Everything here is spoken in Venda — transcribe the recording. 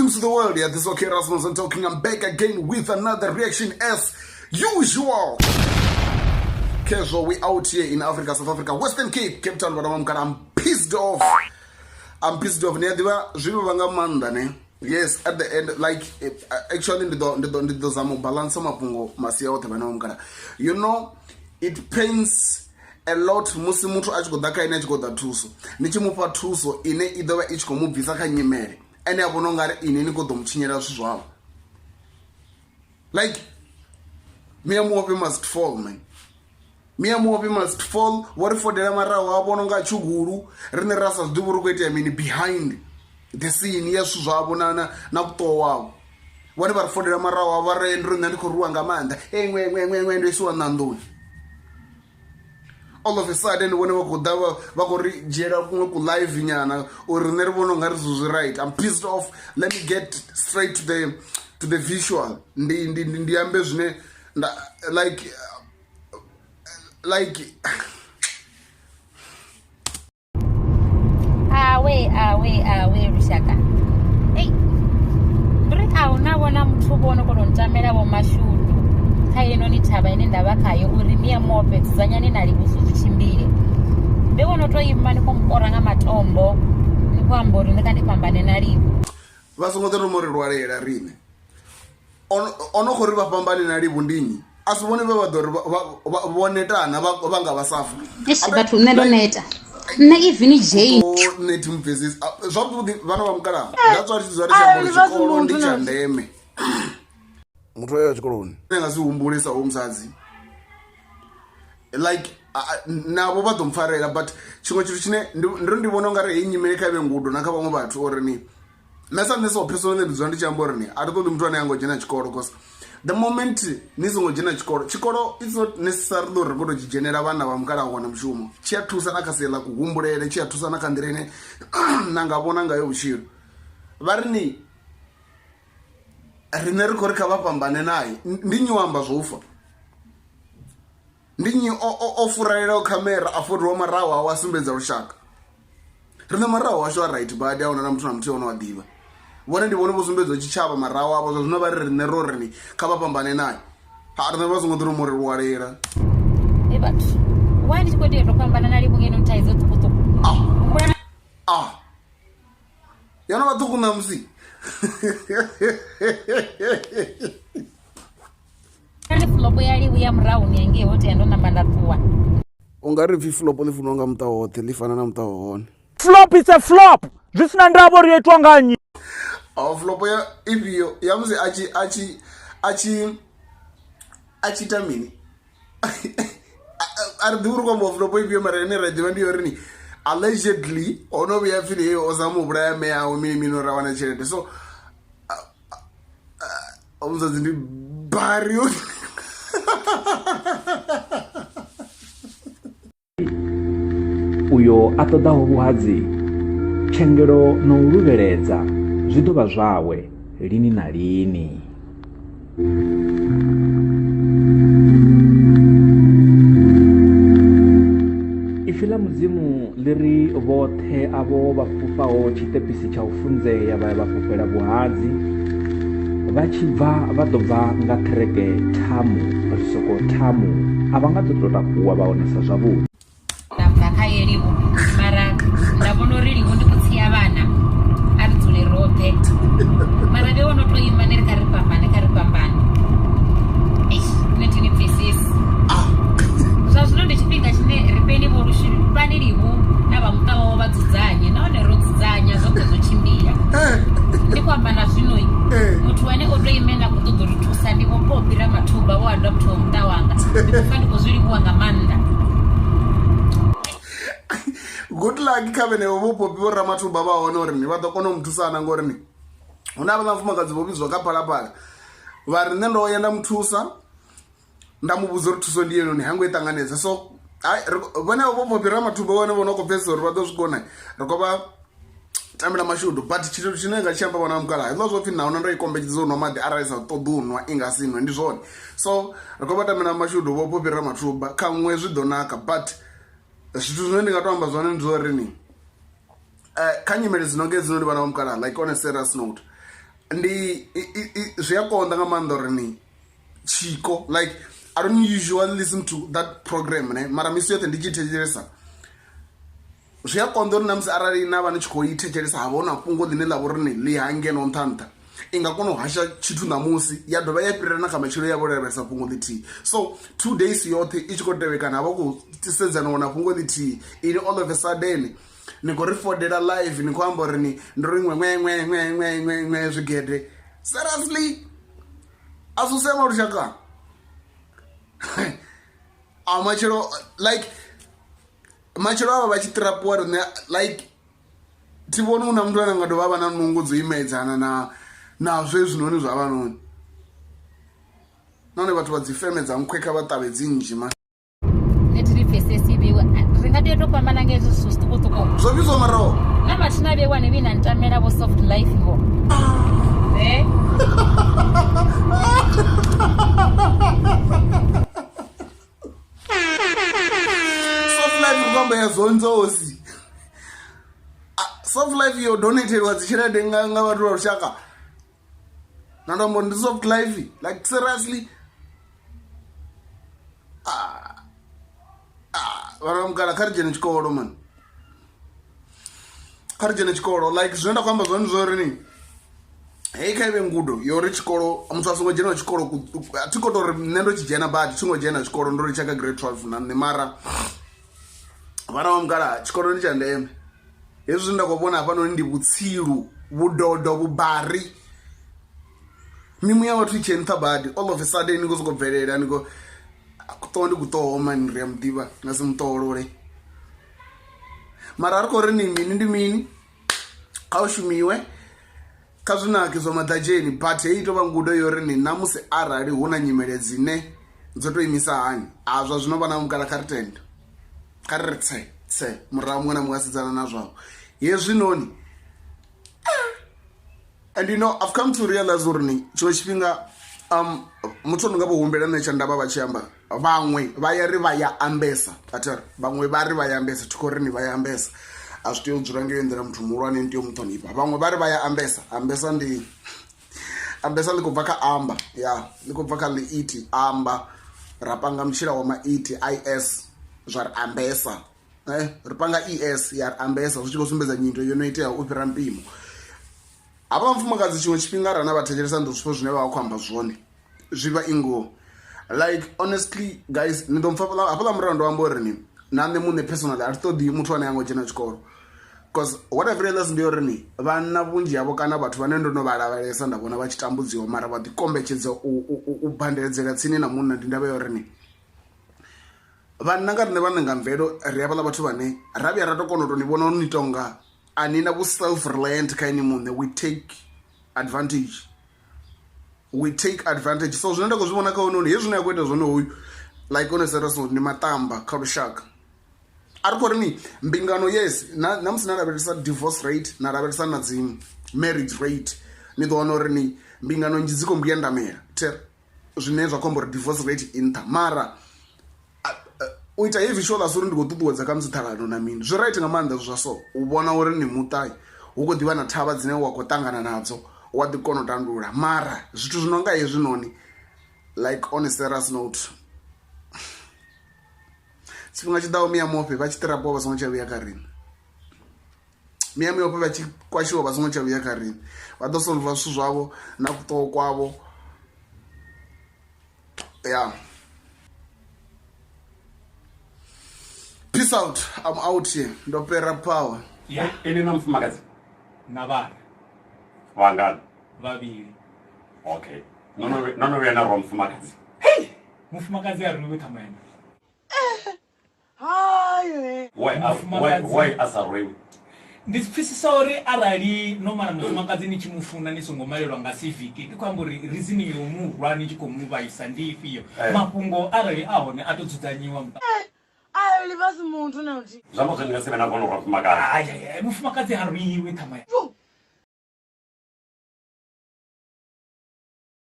News to the world. Yeah, this is okay Rasmus I'm talking. I'm back again with another reaction as usual. Casual, we out here in Africa, South Africa, Western Cape, Cape Town, but I'm pissed off. I'm pissed off. Ni a ḓivha zwi vha nga maanḓa ne. Yes, at the end like actually ndi ḓo ndi ḓo ndi ḓo zama u balance mafhungo masia oṱhe vhana vha mukala. You know, it pains a lot musi muthu a tshi khou ḓa kha ine a tshi khou ḓa thuso ni tshi mufha thuso ine i ḓo vha i tshi khou mu bvisa kha nyimele ene a vhona ungari ini ni khou ḓo mu tshinyela zwithu zwawe like Mia Muofhe must fall man Mia Muofhe must fall vho ri fodela maraho a vhono nga tshugulu riṋe ra sa zwi ḓivhi uri khou itea mini behind the scene ya zwithu zwavho na na na vhuṱoho wavho vhone vha ri fodela maraho avho vha ri ndi ri nṋe ndi khou rwiwa nga maanḓa eṅwe eṅwe eṅwe eṅwe ndo isiwa ṋanḓoni all of a sudden vhone vha khou ḓa vha khou ri dzhiela kuṅwe ku live nyana uri riṋe ri vhona ungari zwithu zwi right. I'm pissed off. Let me get straight to the visual. Ndi ambe zwine nda like Awe awe awe lushaka. Ei, ndi ri a huna vhona muthu vho no kona u ntamela vho mashudu kha heinoni thavha ine nda vha khayo uri Mia Muofhe dzudzanyani na Livhuso zwi tshimbile. Ndi vhono to ima ni khou mukora nga matombo ni khou amba uri ndi kha ndi fhambane na Livhu. Vha songo ḓo thoma uri lwalela riṋe ono khou ri vha fhambane na Livhu ndi nnyi? A si vhone vhe vha ḓo ri vho netana vha nga vha sa fa. Eish vhathu nṋe ndo neta. Nṋe even Jane nṋe thi mupfesesi zwavhuḓi vhana vha mukalaha that's why zwa ri tshi amba uri tshikolo ndi tsha ndeme. Muthu o ya tshikoloni nga si humbule sa hoyu musadzi like navho vha ḓo mpfarela but tshiṅwe tshithu tshine ndo ndi vhona ungari heyi nyimele kha vhe ngudo na kha vhaṅwe vhathu uri ni nṋe sa nṋe so personally ndi dzula ndi tshi amba uri ni a thi ṱoḓi muthu ane a ngo dzhena tshikolo cause the moment ni songo dzhena tshikolo, tshikolo it's not necessarily uri ri khou tou tshi dzhenela vhana vha mukalaha u wana mushumo, tshi a thusa na kha sia ḽa kuhumbulele, tshi a thusa na kha nḓila ine na nga vhona ngayo vhutshilo. Vha ri ni riṋe ri khou ri kha vha fhambane naye, ndi nnyi o amba zwo fa? Ndi nnyi o furalelaho khamera a fodiwa maraho awe a sumbedza lushaka? Riṋe maraho ashu a right badi, ahuna na muthu na muthihi ono a ḓivha. Vhone ndi vhone vho sumbedza tshitshavha maraho avho, zwa zwino vha ri riṋe ro ri kha vha fhambane naye. Ha riṋe vha songo ḓi ruma uri lwalela. Ee vhathu, why ndi tshi khou tea u tou fhambana na Livhu ngeno thaidzo ṱhukhuṱhukhu? Ah. Yo no vha ṱhukhu ṋamusi. Ndi flop ya Livhu ya murahu ni ngei ho tea ndo namba nda ṱuwa. U nga ri pfi flop ḽi funwa nga muṱa woṱhe ḽi fana na muṱa wa hone. Flop is a flop zwi sina ndavha uri yo itwa nga nnyi. Oh, flop ya ifhio ya musi a tshi a tshi a tshi a tshi ita mini a ri ḓivhi uri khou ambiwa flop ifhio mara ine ra ḓivha ndi ya uri ni allegedly ho no vhuya pfhi heyo o zama u vhulaya mme awe mini mini uri a wane tshelede so musadzi ndi bari Uyo a ṱoḓaho vhuhadzi, tshengelo na u luvheledza zwi ḓo vha zwawe lini na lini. Ipfi ḽa Mudzimu ḽi ri vhoṱhe avho vha fhufhaho tshiṱepisi tsha u funzea vha ya vha fhufhela vhuhadzi, vha tshi bva vha ḓo bva nga ṱhereke thamu ri sokou thamu a vha nga ḓo tou takuwa vha onesa zwavhuḓi. Nda bva kha ye Livhu mara nda vhona uri Livhu ndi khotsi ya vhana a ri dzule roṱhe mara vhe wono tou ima ni ri kha ri fhambane kha ri fhambane eish nṋe thi ni pfesesi zwa zwino ndi tshifhinga tshine ri fheni vho fhani Livhu na vha muṱa wawe vha dzudzanye nahone ro dzudzanya zwoṱhe zwo tshimbila ndi khou amba na zwino muthu ane o tou ime na khou ṱoḓa uri thusa ndi Vho Poppy Ramathuba vho adopthaho muṱa wanga ndi khou pfa ndi khou zwi livhuwa nga maanḓa. Good luck kha vhenevho Vho Poppy Vho Ramathuba vha hone uri ni vha ḓo kona u mu thusana ngori ni hu na vhaḽa vhafumakadzi vho vhidzwa kha Phalaphala vha ri nṋe ndo ya nda mu thusa nda mu vhudza uri thuso ndi yenoni ha ngo i ṱanganedza so hai vhone vho Poppy Ramathuba vhone vho no khou pfesesa uri vha ḓo zwi kona ri khou vha tambela mashudu but tshithu tshine nga tshi amba vhona mukalaha hezwiḽa zwo pfhi naho ndo i kombetshedza u nwa maḓi arali sa ṱoḓi u nwa i nga si nwe ndi zwone so ri khou vha tambela mashudu vho Poppy Ramathuba khaṅwe zwi ḓo naka but zwithu zwine ndi nga to amba zwone ndi zwa uri ni kha nyimele dzi no nga hedzinoni vhana vha mukalaha like on a serious note. Ndi zwi a konḓa nga maanḓa uri ni tshiko like I don't usually listen to that program ne, mara misi yoṱhe ndi tshi thetshelesa zwi a konḓa uri namusi arali na vha ni tshi khou i thetshelesa ha vha hu na fhungo ḽine ḽa vha uri ni ḽi hangeno nṱha nṱha, i nga kona u hasha tshithu ṋamusi ya dovha ya fhirela na kha matshelo ya vho lavhelesa fhungo ḽithihi. So 2 days yoṱhe i tshi khou tevhekana ha vha khou sedzana wana fhungo ḽithihi, ini all of a sudden ni khou ri fodela live, ni khou amba uri ni ndi ri ṅwe ṅwe ṅwe ṅwe ṅwe ṅwe ṅwe zwigede. Seriously, a zwi sema lushaka a matshelo like matshelo avha vha tshi ṱirapuwa riṋe like thi vhoni hu na muthu ane a nga dovha a vha na nungo dzo imedzana na na zwezwinoni zwa vhanoni. Nahone vhathu vha dzi feme dza nkhwe kha vha ṱavhe dzi nnzhi ma. Nṋe thi ri pfesesi vheiwe, ri nga tea u tou fhambana nga hezwi zwithu zwiṱukuṱuku. Zwo vhidzwa maraho. Na mathina vheiwa ni vhina ntamela vho soft life vho. Eh? Soft life ri khou amba ya zonzosi. Soft life yo donatelwa dzi tshelede nga nga vhathu vha lushaka. Na ndo amba uri ndi soft life like seriously. Vhana vha mukala kha ri dzhene tshikolo man, kha ri dzhene tshikolo. Like zwine nda khou amba zwone zwo uri ni hei kha ivhe ngudo yo uri tshikolo muthu a songo dzhena tshikolo, a thi khou tou ri nṋe ndo tshi dzhena badi, thi ngo dzhena tshikolo, ndo litsha kha grade 12 na nṋe, mara vhana vha mukala tshikolo ndi tsha ndeme. Hezwi zwine nda khou vhona hafhanoni ndi vhutsilu, vhudodo, vhubari. Mimuya vhathu i tshe nṱha badi, all of a sudden ni khou sokou bvelela ni khou kuṱoho ndi kuṱoho mani, ri a muḓivha nga si muṱoholole, mara a ri khou ri ni mini ndi mini, kha u shumiwe kha zwinaki zwa maḓadzheni. But heyi tovha ngudo yo ri ni namusi arali hu na nyimele dzine dzo to imisa hani a zwa zwino vhana mukala kha ri tende, kha ri ri tse tse murahu muṅwe na muṅwe a sedzana na zwavho hezwinoni. And you know, I've come to realize uri ni tshiṅwe tshifhinga muthu o no nga vho humbela nṋe tsha ndavha vha tshi amba, vhaṅwe vha ya ri vha ya ambesa, a thi ri vhaṅwe vha ri vha ya ambesa, thi khou ri ni vha ya ambesa, a zwi tea u dzula ngeyo nḓila, muthu muhulwane ni tea u mu ṱhonifha. Vhaṅwe vha ri vha ya ambesa, ambesa ndi ambesa ḽi khou bva kha amba, ya ḽi khou bva kha ḽiiti amba, ra panga mutshila wa maiti is zwa ri ambesa, ri panga es ya ri ambesa, zwi tshi khou sumbedza nyito yo no itea u fhira mpimo. Havha vhafumakadzi tshiṅwe tshifhinga arali na vha thetshelesa ndi zwithu zwine vha vha khou amba zwone zwi vha i ngoho. Like honestly guys, ni ḓo mpfa hafhaḽa murahu ndo amba uri ni na nṋe muṋe personally a thi ṱoḓi muthu ane a ngo dzhena tshikolo, cause what I've realized ndi uri ni vhanna vhunzhi havho kana vhathu vhane ndo no vha lavhelesa nda vhona vha tshi tambudziwa mara vha ḓi kombetshedza u bandeledzela tsini na munna, ndi ndavha ya uri ni vhanna nga riṋe vhaṋe nga mvelo ri havhaḽa vhathu vhane ra vhuya ra to kona u to ni vhona uri ni tonga a ni na vhu self reliant kha ini muṋe, we take advantage, we take advantage. So zwine nda khou zwi vhona kha hononi hezwi zwine a khou ita zwone hoyu like on a serious note ndi maṱamba kha lushaka. A ri khou ri ni mbingano yes, na musi na lavhelesa divorce rate na lavhelesa na dzi marriage rate ni ḓo wana uri ni mbingano nnzhi dzi khou mbuyandamela, zwine zwa khou amba uri divorce rate i nṱha. Mara u ita heyi visual asi uri ndi khou ṱuṱuwedza kha musi ṱhalano na mini, zwi right nga maanḓa zwa so u vhona uri ni muṱa hu khou ḓivha na thavha dzine wa khou ṱangana nadzo wa ḓi kona u tandulula, mara zwithu zwi no nga hezwinoni like on a serious note tshifhinga tshiḓaho Mia Muofhe vha tshi ṱirapiwa vha songo tsha vhuya kha riṋe, Mia Muofhe vha tshi kwashiwa vha songo tsha vhuya kha riṋe, vha ḓo solva zwithu zwavho na kuṱoho kwavho ya. Peace out, I'm out here, ndo fhera power. Ya, ene na mufumakadzi na vhana vhangana? Vhavhili. Okay, no no vhuya na rwa mufumakadzi? Hey, mufumakadzi a rwiwe ṱhama yanga. Hai. Why a sa rwiwi? Ndi pfisisa uri arali no mala mufumakadzi ni tshi mu funa ni songo malelwa nga civic, ndi khou amba uri reason yo mu rwa ni tshi khou mu vhaisa ndi ifhio? Mafhungo arali a hone a to dzudzanyiwa muṱa. Arali vha si muthu na luthihi. Zwi amba zwori ni nga si vhe na kona u rwa mufumakadzi. Hai, mufumakadzi ha rwiwi ṱhama ya.